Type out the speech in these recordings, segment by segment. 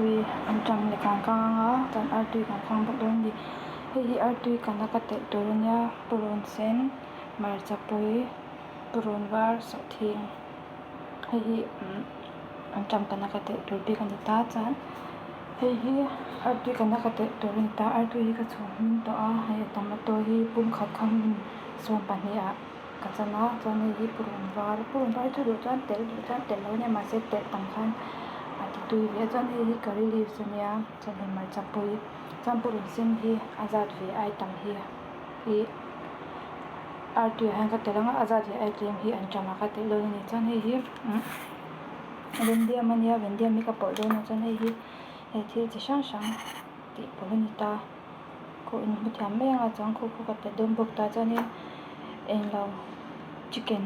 Artui anṭam leh kan kang anga chuan artui kan kang bawk dawn a ni. Hei hi artui kana ka telh tur a nia purun sen hmarchapui purun var sawhthing hei hi umm anṭam kana ka telh tur bik a ni ta chuan hei hi artui kana ka telh tur a ni ta artui hi ka chhum hmin tawh a hei tomato hi pum khat kha hmun sawm pahnih ah ka chan a chuan hei hi purun var purun var hi chu duh chuan telh duh chuan telh lo a nia mahse telh tam khan a ti tui ve a chuan hei hi curry leaves a nia chuan hei hmarcha pui chuan purun sen hi a zat ve ai tam hi ih artui ah hian ka telh ang a a zat ve ai tlem hi an ṭam a ka telh dawn a ni chuan hei hi umm vendiam a nia vendiam hi ka pawlh dawn a chuan hei hi hei thil chi hrang hrang tih pawlh a ni ta. Kawh in hmu thiam mai anga chuan khu khu ka telh dawn bawk ta chuanin englo chicken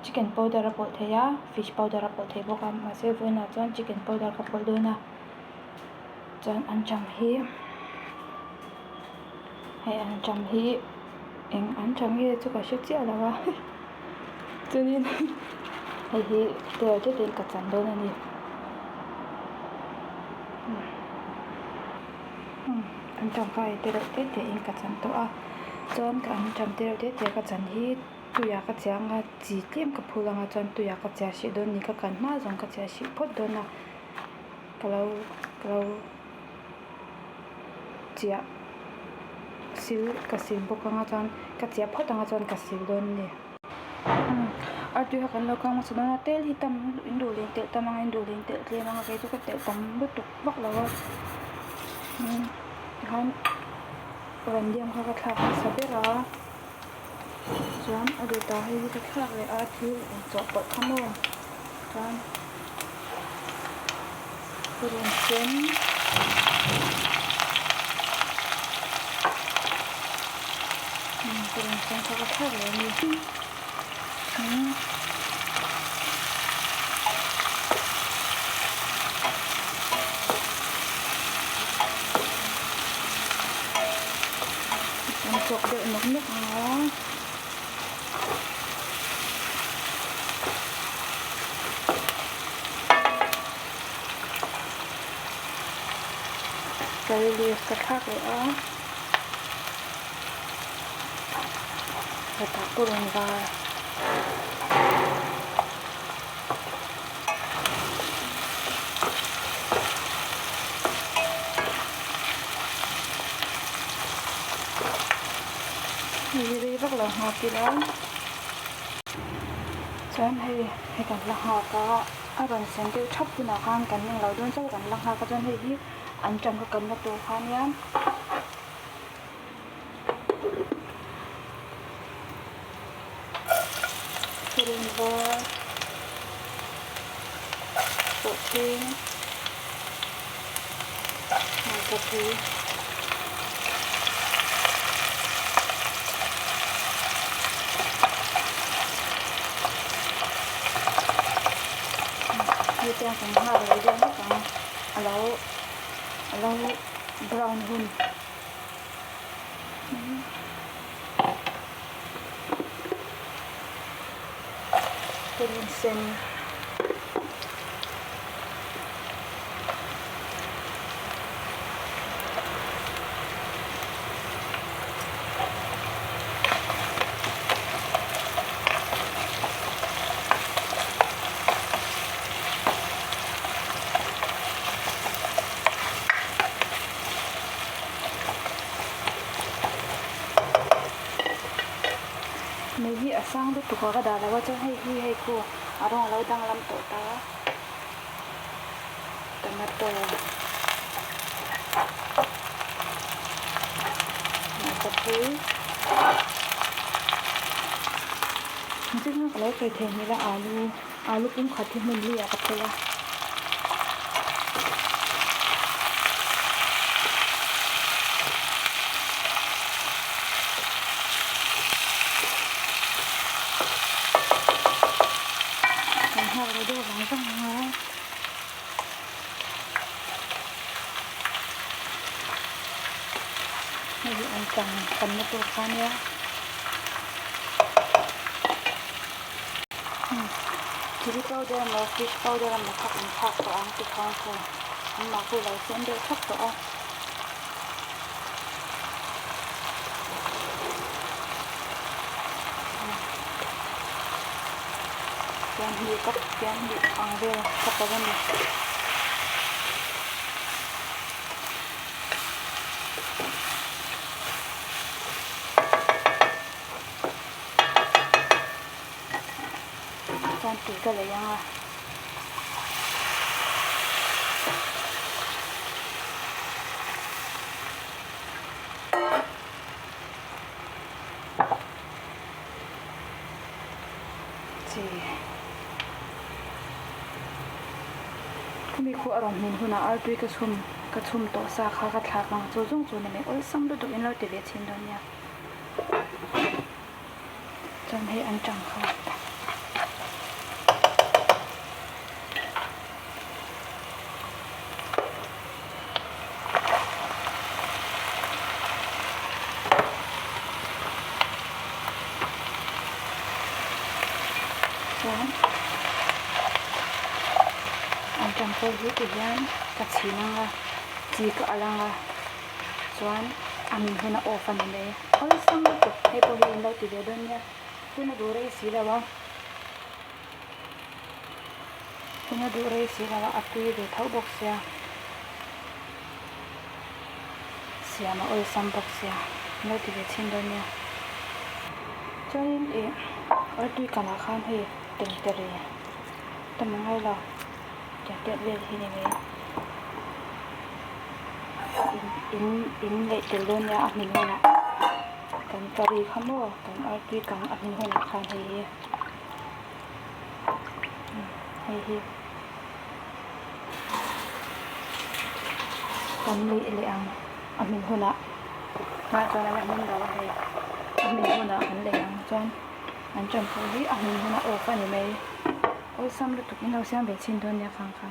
chicken powder a pawlh theih a fish powder a pawlh theih bawk a mahse vawiinah chuan chicken powder ka pawlh dawn a chuan anṭam hi hei anṭam hi eng anṭam nge chu ka hre chiah lo a chuanin hei hi tel te te in ka chan dawn a ni. Anṭam kha ei te reuh te te in ka chan tawh a chuan ka anṭam te reuh te te ka chan hi tuiah ka chiah anga chi tlem ka phul anga chuan tuiah ka chiah hrih dawn a ni ka kan hma zawng ka chiah hrih phawt dawn a ka lo ka lo chiah sil ka sil bawk anga chuan ka chiah phawt anga chuan ka sil dawn a ni. Artui kha kan lo kang hmasa dawn a tel hi tam in duh leh in telh tam anga in duh leh in telh tlem anga kei chu ka telh tam lutuk vak lo a tikhan vandiam kha ka thlak hmasa ber a chuan a dawtah hei hi ka thlak leh a thil inchawhpawlh kha maw chuan purun sen. Purun sen kha ka thlak leh a ni an chawk deuh nawk nawk ang a. Curry leaves ka thlak leh a hetah purun var hei hi rei vak lo nghak ila chuan hei hei kan la nghak a a rawn sen deuh thap hunah khan kan englo dawn chauh kan la nghak a chuan hei hi an ṭang kha kan la tur kha ania. Purun var sawhthing hmarchapui hei te kan nghak leh deuh hlek ang a lo a lo brown hun. Purun sen. Mei hi a sang lutuk a ka dah lo a chuan hei hi hei khu a rawng a lo danglam tawh ta a tomato hmarchapui ka lo sawi theihnghilh a alu alu pum khat hi hmun li ah ka phel a. Kan nghak leh deuh vang vang ang a. Hei hi an tang tamna tur kha ania. Chilli powder emaw fish powder emaw kha kan thlak tawh ang tikhan khaw Anmah pawh lo siam deuh thap tawh a. Fian hnih ka fian hnih ang vel ka pawlh a ni. Chuan tui ka lei ang a. Chi. Khumi khu a rawn hmin hunah artui ka chhum ka chhum tawh sa kha ka thlak ang chu zawng chu ni mai awlsam lutuk in lo ti ve chhin dawn nia. Chuan hei an tang kha. Chuan an tang pawh hi ti hian ka chhin ang a chi ka alh ang a chuan a min hun a off a ni mai. Awlsam lutuk hei pawh hi in lo ti ve dawn nia hun a duh rei si lo a hun a duh rei si lo a a tui ve tho bawk sia siam a awlsam bawk sia in lo ti ve chhin dawn nia chuanin ih artui kanah khan hei tengtere tam a ngai lo. Jacket vel hi ni mai in in leih tel dawn nia a hmin hunah kan curry kha maw kan artui kang a hmin hunah khan hei hi hei hi kan leih leh ang a hmin hunah tunah chuan a la hmin lo a hei a hmin hunah kan leih ang chuan an champhaw hi a hmin hunah off a ni mai. Awlsam lutuk in lo siam ve chhin dawn nia khang kha.